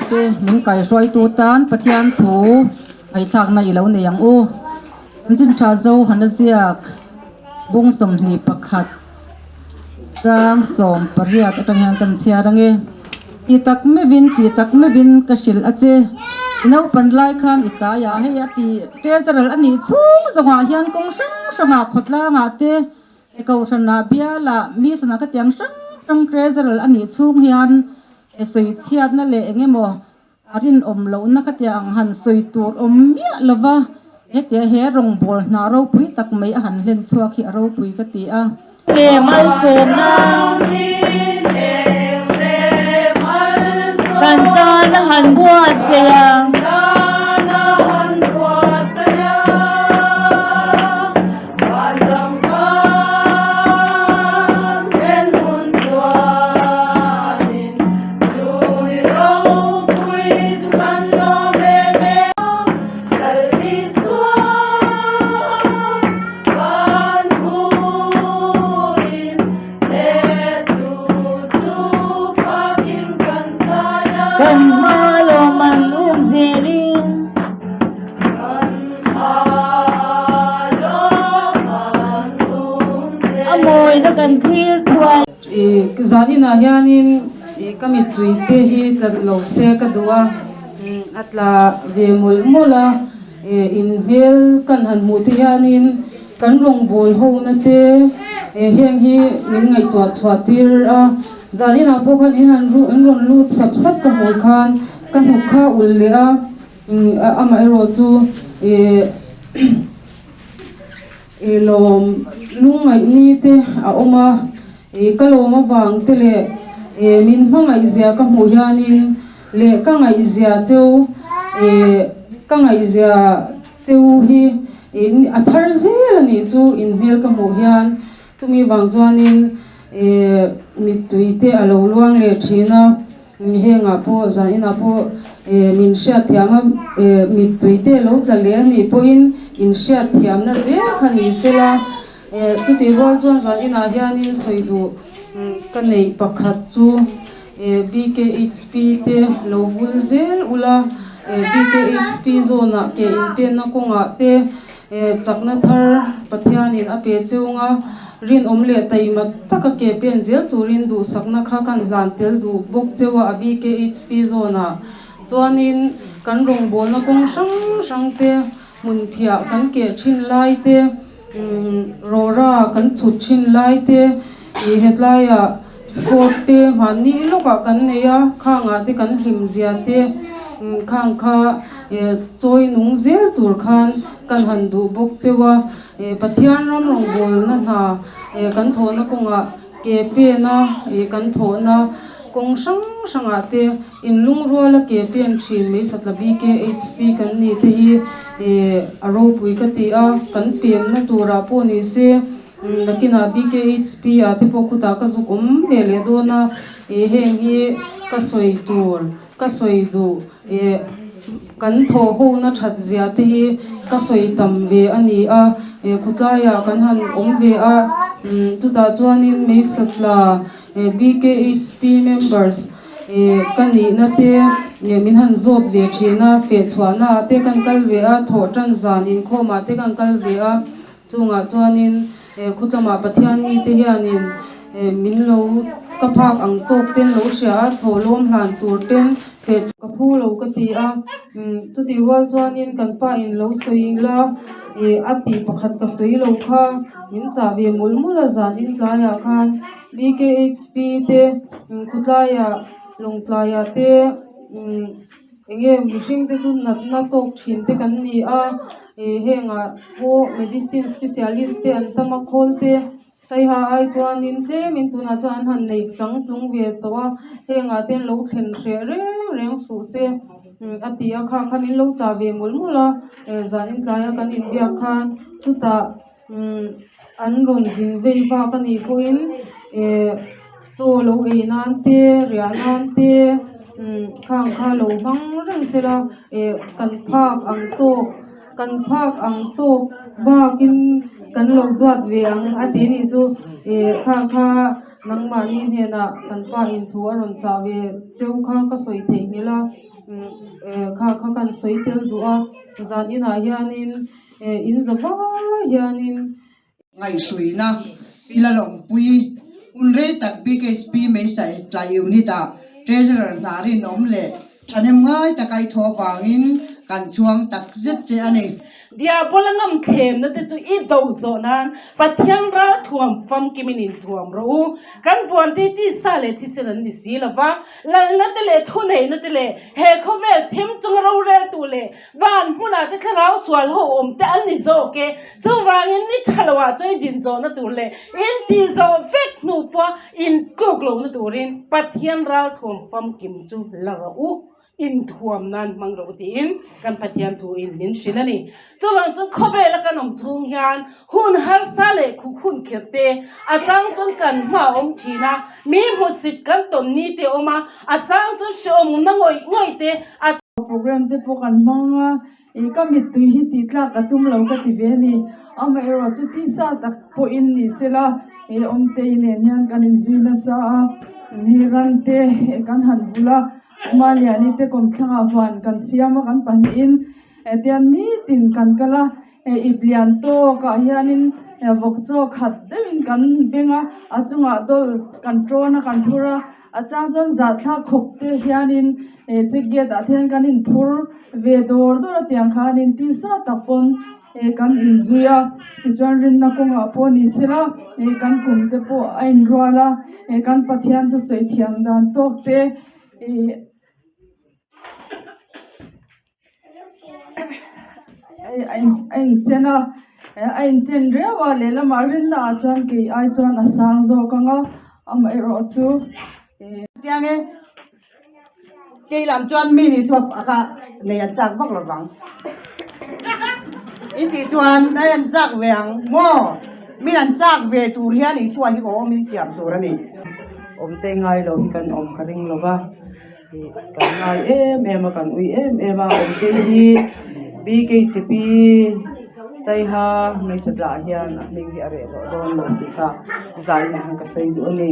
te min kaihruaitu tan Pathian thu ngaihthlakna i lo nei ang u. Chanchin tha zo han a ziak bung 21 chang 18 atang hian kan chhiar ang e. Ti tak meuhin ti tak meuhin ka hrilh a che. I naupan lai khan i tlaiah hei a ti treasurer a nih chhung zawngah hian kawng hrang hrangah khawtlangah te He kohhranah bialah mi sana ka tiang hrang hrang treasurer a nih chhung hian he sawi chhiatna leh eng emaw a rinawm lohna ka tia ang han sawi tur awm miah lova hetia he rawngbawl hna ropui tak mai a han hlen chhuak hi a ropui ka ti a. Malsawmna kan tan a han buatsaih a. Kan hma lawm an um zelin. A mawina kan thlir thuai. Zaninah hianin ka mittui te hi tla lo se ka duh a, a tla ve mawlh mawlh a, in hmel kan han hmuh te hianin kan rawngbâwl hona te heng hi min ngaihtuah chhuah tir a, zaninah pawh khan in han in rawn lut sap sap ka hmuh khan ka hnuk kha ulh leh a. Amaherawh chu lawm lungngaih ni te a awm a, ka lawm avang te leh min hmangaihzia ka hmuh hianin leh ka ngaihzia cheu ka ngaihzia cheu hi a thar zel a nih chu inhmel ka hmuh hian chumi vang chuanin mittui te a lo luang leh thin a. Hengah pawh zaninah pawh min hriatthiam a, mittui te lo tla leh a nih pawhin in hriatthiamna zel kha ni sela. Chutih rual chuan zaninah hianin sawi duh ka neih pakhat chu BKHP te lo vul zel ula, BKHP zawnah ke inpenna kawngah te Chakna thar Pathianin a pe chunga rinawm leh taima taka ke pen zel turin duhsakna kha kan hlan tel duh bawk cheu a, a BKHP zawnah chuanin kan rawngbawlna kawng hrang hrang te, hmun phiah kan keh thin lai te, rawra kan chhut thin lai te, ih hetlaiah sport te mahni lawkah kan nei a, khangah te kan hlim zia te khang kha. Chawi nung zel tur khan kan han duh bawk cheu a, Pathian ram rawngbawlna hna kan thawhna kawngah ke pena kan thawhna kawng hrang hrangah te inlungruala ke pen thin mai satla BKHP kan ni te hi a ropui ka ti a, kan pemna turah pawh ni se nakinah BKHP ah te pawh khutah ka zuk awm ve leh dawn a, heng hi ka sawi tur. Ka sawi duh eh kan thawh hona that zia te hi ka sawi tam ve a ni a, eh khawtlaiah kan han awm ve a, umm chutah chuanin Meisatla eh BKHP members eh ka nihna te eh min han zawt ve thin a, fehchhuahna ah te kan kal ve a, thawh tan zan inkhawm ah te kan kal ve a, chungah chuanin eh khawtlamah Pathian mite hianin eh min lo ka phak ang tawk ten lo hria a, thawhlawm hlan tur ten feh ka phu lo ka ti a, umm chutih rual chuanin kan pa in lo sawi ila ih a tih pakhat ka sawi lo kha min chah ve mawlh mawlh a zan in tlaiah khan BKHP te khawtlaiah lawngtlaiah te umm eng nge mihring te chu natna tawk thin te kan ni a ih hengah pawh medicine specialist te an tam a khawl te Saiha ai chuanin tlemin tunah chuan an han nei chang tlung ve tawh a, hengah te an lo thlen hreh reng reng suh se a ti a, kha kha min lo chah ve mawlh mawlh a, zanin tlaia kan inbiak khan chutah an rawn zin vei vak a nih pawhin chaw lo ei nan te riah nan te khang kha lo hmang reng sela kan phak ang tawk. Kan phak ang tawk bakin kan lo duat ve ang a ti nih chu ih kha kha. Nangmahni hnenah kan pa in thu a rawn chah ve cheu kha ka sawi theihnghilh a, kha kha kan sawi tel duh a, zan inah hianin in za vai hianin. Ngaihhruina Pi Lalawmpuii, hun rei tak BKHP Meisai tlai Unit ah Treasurer hna rinawm leh thahnem ngai taka i thaw avangin kan chhuang tak zet che a ni. Diabola ngamthlemna te chu i do zawh nan Pathian ral thuam famkimin inthuam rawh u. Kan buan te tisa leh thisen an ni si lo va, lalna te leh thuneihna te leh he khawvel thim chunga roreltu leh van hmunah te thlarau sual ho awm te an ni zawk e. Chuvangin ni tha lo ah chuan i din zawhna tur leh in tih zawh vek hnu pawha intluk lohna turin Pathian ral thuam famkim chu la rawh u. Inthuam nan hmang loh tiin kan Pathian thu in min hrilh a ni. Chuvang chuan khawvela kan awm chhung hian hun harsa leh khuh hun khirh te a chang chuan kan hma a awm thin a, mi hmusit kan tawn ni te a awm a, a chang chuan hrehawm na ngawih ngawih te a. Program te pawh kan hmang a, ih ka mittui hi tih tlak ka tum lo ka ti ve a ni. Amaherawh chu tisa tak pawhin ni sela ih awmtei nen hian kan inzui nasa a, hei ran te kan han bul a. Maliani te kawmthlangah huan kan siam a kan pahnihin tian nitin kan kal a ip lian tawkah hianin vawk chaw khat deuhin kan beng a a chungah dawl kan tawn a kan phur a a chang chuan zahthlak khawp te hianin check gate ah te hian kan inphur ve dawr dawr a tiang khanin tisa tak pawn kan inzui a tichuan rinna kawngah pawh ni sela kan kum te pawh a inrual a kan Pathian thusawi thiam dan tawk te ih a inchen a a inchen riau a lehlamah rinna ah chuan kei ai chuan a sang zawk ang a amaherawh chu ih. Kei lam chuan mi ni suak a kha nei an chak vak lo vang. In tih chuan ai an chak ve ang maw? Min an chak ve tur hian Isua hi awm in siam tur a ni. Awmte ngai lo hi kan awm ka ring lo va, kan ngai em em a, kan ui em em a, awmte hi BKCP Saiha hmeichhe tlah hian a hming hi a reh tawh dawn lo tih kha zainah hian ka sawi duh a ni.